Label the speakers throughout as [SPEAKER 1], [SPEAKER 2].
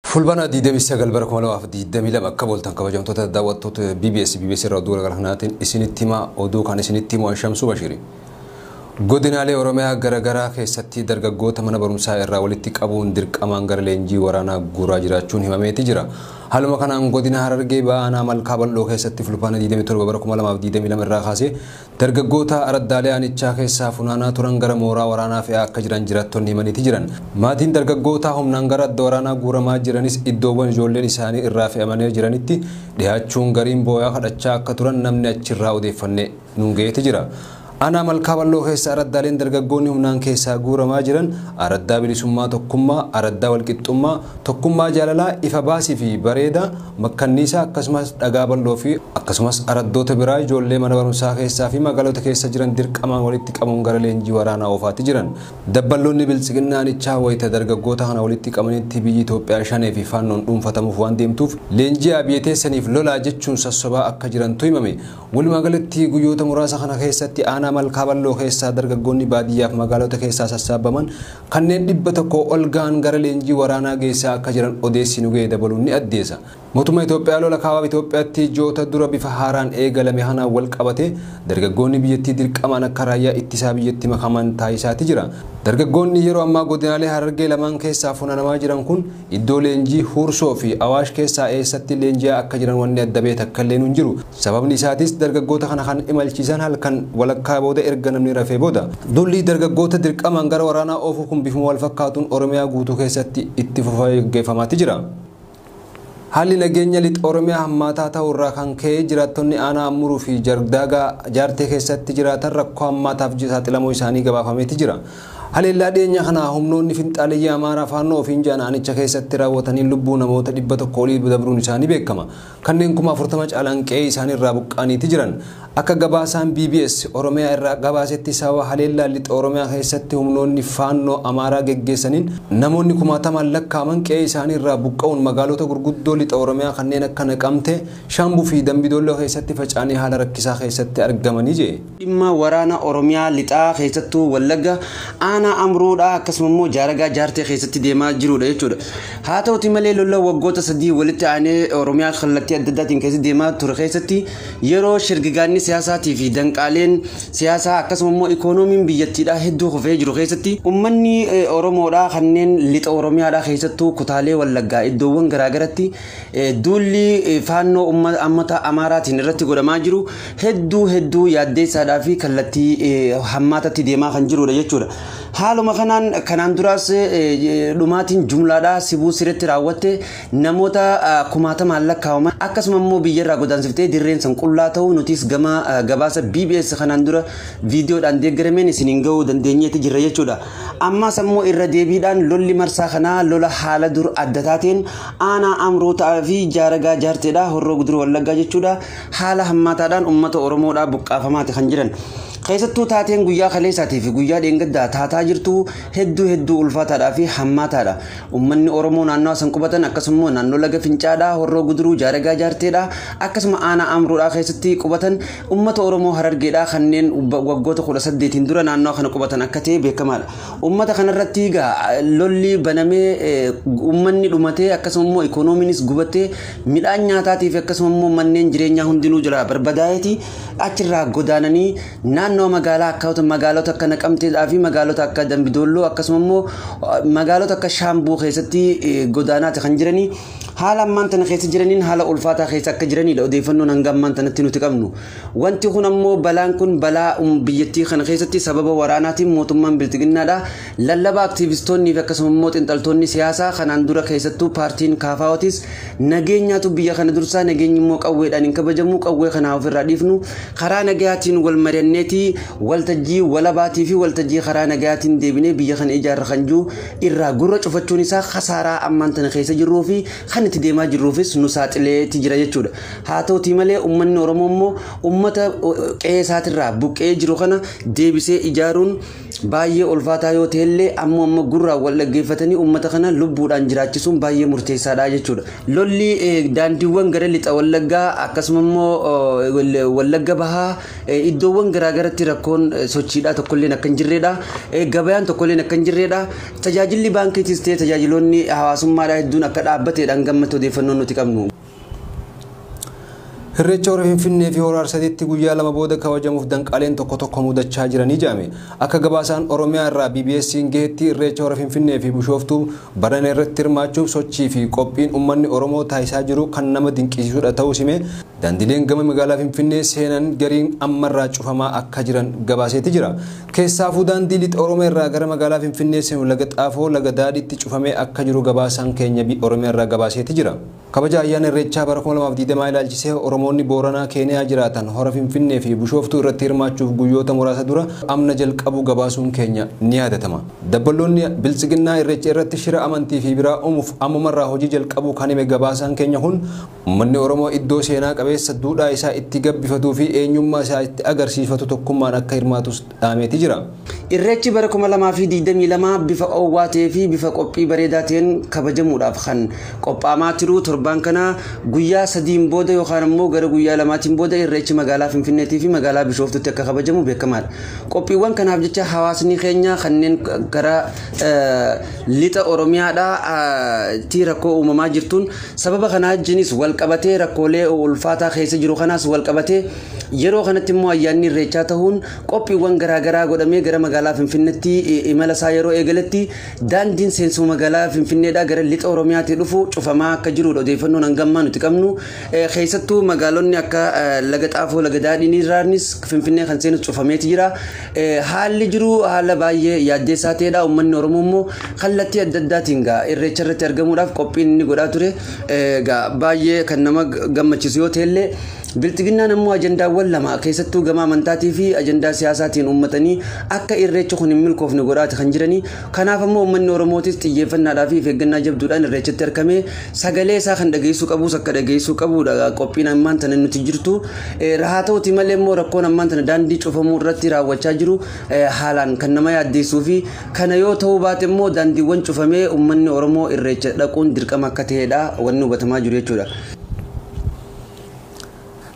[SPEAKER 1] Fulbaana 29 bara 2022 akka booltan kabajamtoota daawwattoota BBS BBS irraa oduu garaagaraatiin isinitti himaa oduu kan isinitti himu Shamsuu Bashiri. Godinaalee Oromiyaa garaagaraa keessatti dargaggoota mana barumsaa irraa walitti qabuun dirqamaan gara leenjii waraanaa guuraa jiraachuun himameeti jira. Haaluma kanaan godina Harargee Baanaa Malkaa Bal'oo keessatti fulbaana 27 bara 2022 irraa kaasee dargaggoota araddaalee aanichaa keessaa funaanaa turan gara mooraa waraanaa fe'aa akka jiran jiraattonni himaniiti jiran. Maatiin dargaggoota humnaan gara adda waraanaa guuramaa jiranis iddoowwan ijoolleen isaanii irraa fe'amanii jiranitti dhiyaachuun gariin boo'aa kadhachaa akka turan namni achirraa odeeffanne nuun ga'eeti jira. Aanaa Malkaa Bal'oo keessa araddaaleen dargaggoonni humnaan keessaa guuramaa jiran araddaa bilisummaa tokkummaa, araddaa walqixxummaa, tokkummaa jaalalaa, ifa baasii fi bareedaa, makkanniisaa akkasumas dhagaa bal'oo fi akkasumas araddoota biraa ijoollee mana barumsaa keessaa fi magaalota keessa jiran dirqamaan walitti qabuun gara leenjii waraanaa oofaatti jiran. Dabballoonni biltsiginnaa aanichaa wayita dargaggoota kana walitti qabanitti biyyi Itoophiyaa shanee fi faannoon dhuunfatamuuf waan deemtuuf leenjii abiyyeeteessaniif lolaa jechuun sassobaa akka jirantu himame. Walumaa galatti guyyoota muraasa kana keessatti aanaa Malkaa Bal'oo keessaa dargaggoonni baadiyyaaf magaalota keessaa sassaabaman kanneen 100 ol ga'an gara leenjii waraanaa geessaa akka jiran odeessi nu ga'e dabaluun ni addeessa. Mootummaa Itoophiyaa lola kaabaa Itoophiyaatti ji'oota dura bifa haaraan eegalame kanaan wal qabate dargaggoonni biyyattii dirqamaan akka raayyaa ittisaa biyyatti makaman taasisaati jira. Dargaggoonni yeroo ammaa godinaalee Harargee lamaan keessaa funaanamaa jiran kun iddoo leenjii Huursoo fi Awaash keessaa eessatti leenji'aa akka jiran wanni adda ba'e takka illee hin jiru. Sababni isaatis dargaggoota kana kan imalchiisan halkan walakkaa booda erga namni rafee booda. Dulli dargaggoota dirqamaan gara waraanaa oofuu kun bifuma wal fakkaatuun Oromiyaa guutuu keessatti itti fufee gaggeeffamaati jira. Haalli nageenya lixa Oromiyaa hammaataa ta'uu irraa kan ka'e jiraattonni aanaa Amuruu fi Jardaagaa jaartee keessatti jiraatan rakkoo hammaataaf saaxilamuu isaanii gabaafameeti jira. Haleellaa dhiyeenya kana humnoonni finxaaleyyii Amaaraa faannoo ofiin jedhan aanicha keessatti raawwatanii lubbuu namoota 100 olii dabruun isaanii beekama. Kanneen 40,000 caalaan qe'ee isaanii irraa buqqaaniiti jiran. Akka gabaasaan BBS Oromiyaa irraa gabaasetti sababa haleellaa lixa Oromiyaa keessatti humnoonni faannoo Amaaraa geggeessaniin namoonni kumaatamaan lakkaa'aman qe'ee isaanii irraa buqqa'uun magaalota gurguddoo lixa Oromiyaa kanneen akka Naqamtee, Shaambuu fi Dambidolloo keessatti faca'anii haala rakkisaa keessatti argamanii jee.
[SPEAKER 2] Dhimma waraana Oromiyaa lixaa keessattuu Wallagga aanaa Amuruudhaa akkasuma immoo Jaaragaa Jaartee keessatti deemaa jirudha jechuudha. Haa ta'uti malee lola waggoota 3 walitti aanee Oromiyaa kallattii adda addaatiin keessatti deemaa ture keessatti yeroo shirgigaanni siyaasaatii fi danqaaleen siyaasaa akkasuma immoo ikoonomiin biyyattiidhaa hedduu kufee jiru keessatti uummanni Oromoodhaa kanneen lixa Oromiyaadhaa keessattuu kutaalee Wallaggaa iddoowwan garaagaratti duulli faannoo uummata Amaaraatiin irratti godhamaa jiru hedduu hedduu yaaddeessaadhaa fi kallattii hammaatatti deemaa kan jirudha jechuudha. Haaluma kanaan duraas dhumaatiin jumlaadhaa sibuu sirriitti raawwatte namoota kumaatamaan lakkaa'aman akkasuma immoo biyyarraa godaansiftee dirreen san qullaa ta'uu nutis gama gabaasa BBS kanaan dura viidiyoodhaan deeggarameen isiniin ga'uu dandeenyeeti jirra jechuudha. Ammas ammoo irra deebiidhaan lolli marsaa kanaa lola haala dur adda taateen aanaa Amruu ta'aa fi Jaaragaa Jaarteedha Horroo Guduruu Wallaggaa jechuudha. Haala hammaataadhaan uummata Oromoodhaa buqqaafamaati kan jiran. Keessattuu taateen guyyaa kaleessaatii fi guyyaa dheengaddaa taataa jirtu hedduu hedduu ulfaataadhaa fi hammaataadha. Uummanni Oromoo naannoo san qubatan akkasuma naannoo laga Fincaadhaa, Horroo Guduruu, Jaaragaa Jaarteedhaa akkasuma aanaa Amruudhaa keessatti qubatan uummata Oromoo Harargeedhaa kanneen waggoota 18 dura naannoo kana qubatan akka ta'e beekamaadha. Uummata kanarratti egaa lolli banamee uummanni dhumatee akkasuma immoo ikoonomiinis gubatee midhaan nyaataatii fi akkasuma immoo manneen jireenyaa hundinuu jala barbadaa'eeti achirraa godaananii naannoo magaalaa akka magaalota akka Naqamteedhaa fi magaalota akka Dambidolloo akkasuma immoo magaalota akka Shaambuu keessatti godaanaati kan jiranii. Haala ammaan tana keessa jiraniin haala ulfaataa keessa akka jiranidha odeeffannoon hanga ammaan tanatti nuti qabnu. Wanti kun ammoo balaan kun balaa biyyattii kana keessatti sababa waraanaatiin mootummaan bilxiginnaadha. Lallaba aktiivistoonnii fi akkasuma immoo xiinxaltoonni siyaasaa kanaan dura keessattuu paartiin KFO'tis nageenyaatu biyya kana dursaa nageenyi immoo qawweedhaan hin kabajamu qawwee kanaa ofirraa dhiifnu karaa nagayaatiin wal mari'anneetii waltajjii walabaatii fi waltajjii karaa nagayaatiin deebinee biyya kana ijaarra kan jiru irraa gurra cufachuun isaa khasaaraa ammaan tana keessa jirruu fi kan itti deemaa jirruufis nu saaxileetti jira jechuudha. Haa ta'utii malee uummanni Oromoo immoo uummata qe'ee isaatirraa buqqee jiru kana deebisee ijaaruun Baay'ee ulfaataa yoo ta'ellee ammoo gurraan wal dhaggeeffatanii uummata kana lubbuudhaan jiraachisuun baay'ee murteessaadha jechuudha. Lolli daandiiwwan gara lixa Wallaggaa akkasuma immoo Wallagga bahaa iddoowwan garaagaratti rakkoon sochiidhaa tokkolleen akka hin jirredha. Gabayaan tokkolleen akka hin jirredha. Tajaajilli baankiitis ta'e tajaajiloonni hawaasummaadhaa hedduun akka dhaabbateedhaan gammatti odeeffannoon nuti qabnu.
[SPEAKER 1] Irreecha hora Finfinnee fi hora Arsadiitti guyyaa 2 booda kabajamuuf danqaaleen tokko tokko mudachaa jiranii jedhame. Akka gabaasaan Oromiyaa irraa BBS'n gaheetti Irreecha hora Finfinnee fi Bishooftuu barana irratti hirmaachuuf sochii fi qophiin uummanni Oromoo taasisaa jiru kan nama dinqisiisudha ta'uu hime. Daandileen gama magaalaa Finfinnee seenan gariin ammarraa cufamaa akka jiran gabaaseeti jira. Keessaafuu daandii lixa Oromiyaa irraa gara magaalaa Finfinnee seenu laga Xaafoo laga Daadhiitti cufamee akka jiru gabaasaan keenya Oromiyaa irraa gabaaseeti jira. Kabaja ayyaana Irreechaa bara 2020 ilaalchisee Oromoonni Booranaa Keeniyaa jiraatan hora Finfinnee fi Bishooftuu irratti hirmaachuuf guyyoota muraasa dura amna jalqabu gabaasuun keenya ni yaadatama. Dabballoonni Biltsiginnaa Irreecha irratti shira amantii fi biraa uumuuf ammumarraa hojii jalqabuu kan hime gabaasaan keenya kun uummanni Oromoo iddoo seenaa qabeessa duudhaa isaa itti gabbifatuu fi eenyummaa isaa itti agarsiifatu tokkummaan akka hirmaatus dhaameeti jira.
[SPEAKER 2] Irreechi bara 2022 bifa oowwaa ta'ee fi bifa qophii bareedaa ta'een kabajamuudhaaf kan qophaa'amaa jiru torbaan kana guyyaa 3 booda yookaan immoo gara guyyaa 2 booda Irreechi magaalaa Finfinneetii fi magaalaa Bishooftuutti akka kabajamu beekamaadha. Qophiiwwan kanaaf jecha hawaasni keenya kanneen gara lixa Oromiyaadhaa ti rakkoo uumamaa jirtuun sababa kanaa wajjinis wal qabatee rakkoolee ulfaataa keessa jiru kanaas wal qabatee yeroo kanatti immoo ayyaanni Irreechaa ta'uun qophiiwwan garaagaraa godhamee gara magaalaa Finfinneetti imala isaa yeroo eegaletti daandiin seensuma magaalaa Finfinneedhaa gara lixa Oromiyaatti dhufu cufamaa akka jirudha odeeffannoon hangammaa nuti qabnu. Keessattuu magaalonni akka laga Xaafoo laga Daadhiin irraanis Finfinnee kan seenu cufameeti jira. Haalli jiru haala baay'ee yaaddeessaa ta'edha. Uummanni Oromoo immoo kallattii adda addaatiin Irreecha irratti argamuudhaaf qophiin inni godhaa ture baay'ee kan nama gammachiisu yoo ta'ellee Bilxiginnaan ammoo ajandaawwan lama keessattuu gama amantaatii fi ajandaa siyaasaatiin uummatanii akka Irreecha kun hin milkoofne godhaati kan jiranii. Kanaaf ammoo uummanni Oromootis xiyyeeffannaadhaa fi eeggannaa jabduudhaan Irreechatti argamee sagalee isaa kan dhageessuu qabus akka dhageessuu qabudha qophiin ammaan tana nuti jirtu. Haa ta'uti malee immoo rakkoon ammaan tana daandii cufamuu irratti raawwachaa jiru haalaan kan nama yaaddeessuu fi kana yoo ta'uu baate immoo daandiiwwan cufamee uummanni Oromoo Irreecha dhaquun dirqama akka ta'edha wanni hubatamaa jiru jechuudha.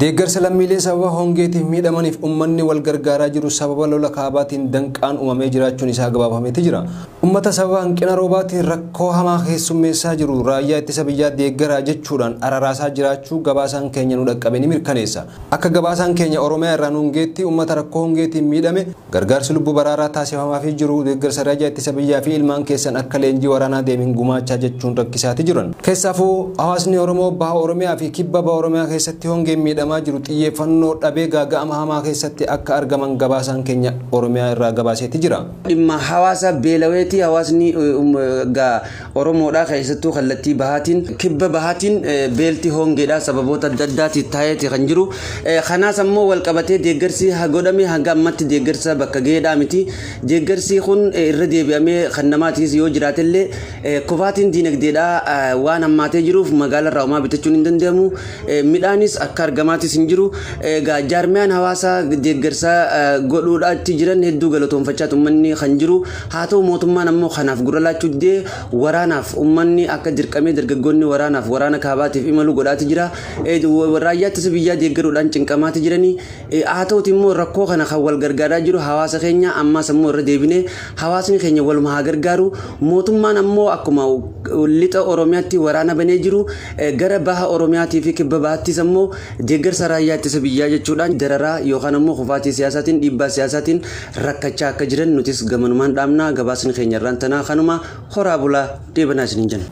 [SPEAKER 1] Deeggarsa lammiilee sababa hongeetiif miidhamaniif uummanni wal gargaaraa jiru sababa lola kaabaatiin danqaan uumamee jiraachuun isaa gabaafameeti jira. Uummata sababa hanqina roobaatiin rakkoo hamaa keessummeessaa jiru raayyaa ittisa biyyaa deeggaraa jechuudhaan araraasaa jiraachuu gabaasaan keenya nu dhaqqabe ni mirkaneessa. Akka gabaasaan keenya Oromiyaa irraa nuun geetti uummata rakkoo hongeetiin miidhame gargaarsi lubbuu baraaraa taasifamaafii jiru deeggarsa raayyaa ittisa biyyaa fi ilmaan keessan akka leenjii waraanaa deemin gumaachaa jechuun rakkisaati jiran. Keessaafuu hawaasni Oromoo baha Oromiyaa fi kibba baha Oromiyaa keessatti hongeen miidhamaa jiru xiyyeeffannoo dhabee gaaga'ama hamaa keessatti akka argaman gabaasaan keenya Oromiyaa irraa gabaaseeti jira.
[SPEAKER 2] Dhimma hawaasa beelaweeti hawaasni Oromoodhaa keessattuu kallattii bahaatiin kibba bahaatiin beelti hongeedhaa sababoota adda addaatiin taa'eeti kan jiru. Kanaas ammoo wal qabatee deeggarsi godhame hanga ammatti deeggarsa bakka ga'eedhaa miti. Deeggarsi kun irra deebi'amee kan namaatiis yoo jiraatellee kufaatiin diinagdeedhaa waan hammaatee jiruuf magaalarraa homaa bitachuun hin danda'amu. Midhaanis akka argamaatis hin jiru. Egaa jaarmiyaan hawaasaa deeggarsa godhuudhaatti jiran hedduu galatoonfachaa uummanni kan jiru. Haa ta'u mootummaan ammoo kanaaf gurra laachuu didee waraanaaf uummanni akka dirqamee dargaggoonni waraanaaf waraana kaabaatiif imalu godhaati jira. Raayyaa ittisa biyyaa deeggaruudhaan cinqamaati jiranii. Haa ta'uti immoo rakkoo kana kan wal gargaaraa jiru hawaasa keenya ammaas ammoo irra deebinee hawaasni keenya waluma haa gargaaru. Mootummaan ammoo akkuma lixa Oromiyaatti waraana banee jiru gara baha Oromiyaatii fi kibba bahaattis ammoo deeggarsa raayyaa ittisa biyyaa jechuudhaan dararaa yookaan ammoo kufaatii siyaasaatiin dhiibbaa siyaasaatiin rakkachaa akka jiran nutis gamanumaan dhaabnaa gabaasni keenya irraan tanaa kanuma horaa bulaa deebanaa isiniin jenna.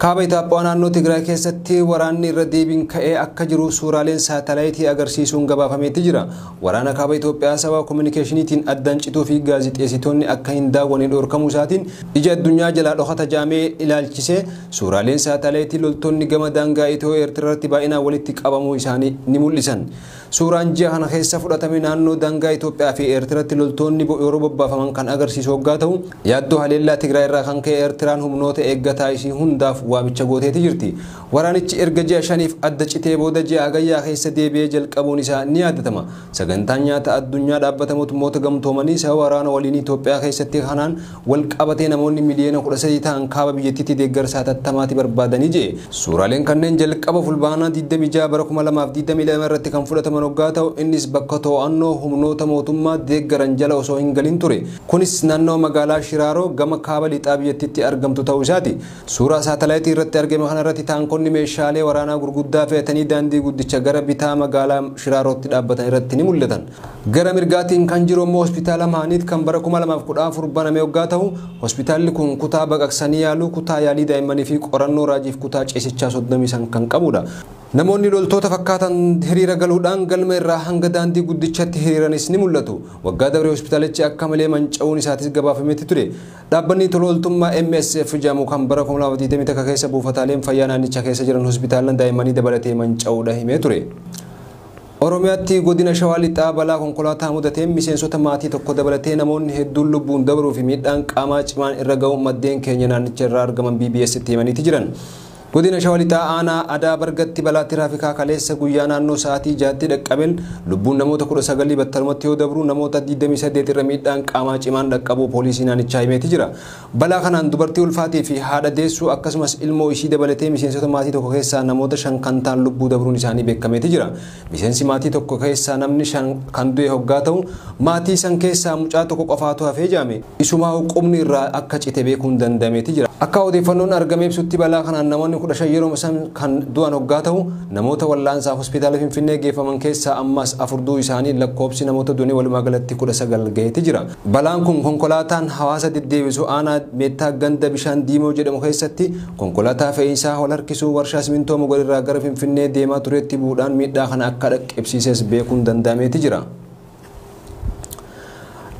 [SPEAKER 1] Kaaba Itoophiyaa naannoo Tigraay keessatti waraanni irra deebiin ka'ee akka jiru suuraaleen saatalaayitii agarsiisuun gabaafameeti jira. Waraana kaaba Itoophiyaa sababa kominikeeshiniitiin addaan cituu fi gaazixeessitoonni akka hin daawwanne dhorkamuu isaatiin ija addunyaa jalaa dhokata jaamee ilaalchisee suuraaleen saatalaayitii loltoonni gama daangaa Itiyoo Eertiraatti baay'inaan walitti qabamuu isaanii ni mul'isan. Suuraan ji'a kana keessa fudhatame naannoo daangaa Itoophiyaa fi Eertiraatti loltoonni yeroo bobbaafaman kan agarsiisu hoggaa ta'u yaaddoo haleellaa Tigraay irraa kan ka'e Eertiraan humnoota eeggataa ishii hundaaf waamicha gooteeti jirti. Waraanichi erga ji'a 5 adda citee booda ji'a Hagayyaa keessa deebi'ee jalqabuun isaa ni yaadatama. Sagantaan nyaata addunyaa dhaabbata mootummoota gamtoomanii sababa waraana waliin Itoophiyaa keessatti kanaan wal qabatee namoonni miliyoona 13 ta'an kaaba biyyattiitti deeggarsa hatattamaati barbaadanii jee. Suuraaleen kanneen jalqaba fulbaanaa 26 bara 2022 irratti kan fudhataman hoggaa ta'u innis bakka to'annoo humnoota mootummaa deeggaran jala osoo hin galin ture. Kunis naannoo magaalaa Shiraaroo gama kaaba lixaa biyyattiitti argamtu ta'uu isaati. Suuraa saatalaayitii irratti argame kanarratti taankonni meeshaalee waraanaa gurguddaa fe'atanii daandii guddicha gara bitaa magaalaa Shiraarootti dhaabbatan irratti ni mul'atan. Gara mirgaatiin kan jiru immoo hospitaala Mahaaniit kan bara 2014 baname hoggaa ta'u hospitaalli kun kutaa baqaqsanii yaaluu, kutaa yaalii daa'immanii fi qorannoo raajiif kutaa ciisichaa 35 kan qabudha. Namoonni loltoota fakkaatan hiriira galuudhaan galma irraa hanga daandii guddichatti hiriiranis ni mul'atu. Waggaa dabree hospitaalichi akka malee manca'uun isaatis gabaafametti ture. Dhaabbanni tola ooltummaa MSF jedhamu kan bara 2021 keessa buufataaleen fayyaa naannicha keessa jiran hospitaalan daa'immanii dabalatee manca'uudha himee ture. Oromiyaatti godina Shawaa Lixaa balaa konkolaataa mudateen miseensota maatii tokko dabalatee namoonni hedduun lubbuun dabruu fi miidhaan qaamaa cimaan irra ga'uun maddeen keenya naannicha irraa argaman BBS'tti himaniiti jiran. Godina Shawaa Lixaa aanaa Adaa Bargatti balaa tiraafikaa kaleessa guyyaa naannoo sa'aatii 6tti dhaqqabeen lubbuun namoota 19 battalumatti yoo dabru namoota 28 irra miidhaan qaamaa cimaan dhaqqabuu poolisii naannichaa himeeti jira. Balaa kanaan dubartii ulfaatii fi haadha deessuu akkasumas ilmoo ishii dabalatee miseensota maatii tokko keessaa namoota 5 kan ta'an lubbuu dabruun isaanii beekameeti jira. Miseensi maatii tokko keessaa namni 5 kan du'e hoggaa ta'u maatii san keessaa mucaa tokko qofaatu hafee jaame. Isumaa qubni irraa akka cite beekuun danda'ameeti jira. Akka odeeffannoon argame ibsutti balaa kanaan namoonni 15 yeroo san kan du'an hoggaa ta'u namoota wallaansaaf hospitaala Finfinnee geeffaman keessaa ammas 4 du'uu isaanii lakkoobsi namoota du'anii walumaa galatti 19 gaheeti jira. Balaan kun konkolaataan hawaasa deddeebisu aanaa Meettaa ganda bishaan Diimoo jedhamu keessatti konkolaataa fe'iisaa wal harkisuu warshaa simintoo Mogor irraa gara Finfinnee deemaa turetti bu'uudhaan miidhaa kana akka dhaqqabsiises beekuun danda'ameeti jira.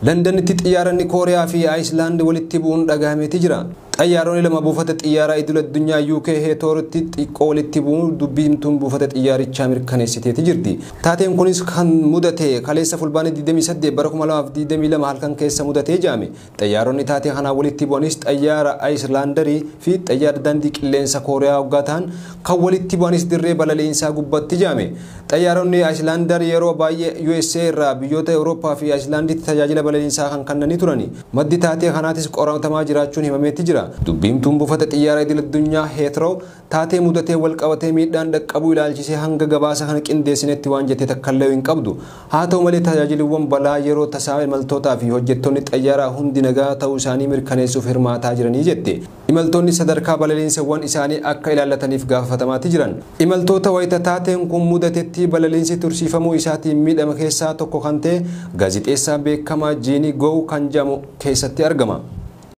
[SPEAKER 1] Londonitti xiyyaaronni Kooriyaa fi Ayislaand walitti bu'uun dhagahameeti jira. Xiyyaaronni lama buufata xiyyaaraa idil addunyaa UK Heetrooti xiqqoo walitti bu'uun dubbii himtuun buufata xiyyaarichaa mirkaneessiteeti jirti. Taateen kunis kan mudate kaleessa fulbaana 28 bara 2022 halkan keessa mudatee jaame. Xiyyaaronni taatee kanaa walitti bu'anis xiyyaara Ayislaandarii fi xiyyaara daandii qilleensa Kooriyaa hoggaa ta'an kan walitti bu'anis dirree balaliinsaa gubbatti jaame. Xiyyaaronni Ayislaandar yeroo baay'ee USA irraa biyyoota Awurooppaa fi Ayislaanditti tajaajila balaliinsaa kan kennanii turani. Maddi taatee kanaatis qoratamaa jiraachuun himameeti jira. Dubbiimtuun buufata xiyyaaraa idil addunyaa Heetroo taatee mudatee wal qabatee miidhaan dhaqqabuu ilaalchisee hanga gabaasa kana qindeessinetti waan jettee takkallee hin qabdu. Haa ta'u malee tajaajiliwwan balaa yeroo tasaa imaltootaa fi hojjettoonni xiyyaaraa hundi nagaa ta'uu isaanii mirkaneessuuf hirmaataa jiranii jette. Imaltoonni sadarkaa balaliinsawwan isaanii akka ilaallataniif gaafatamaati jiran. Imaltoota wayita taateen kun mudatetti balaliinsi tursiifamuu isaatiin miidhama keessaa tokko kan ta'e gaazixeessaa beekamaa Jiinii Gow kan jedhamu keessatti argama.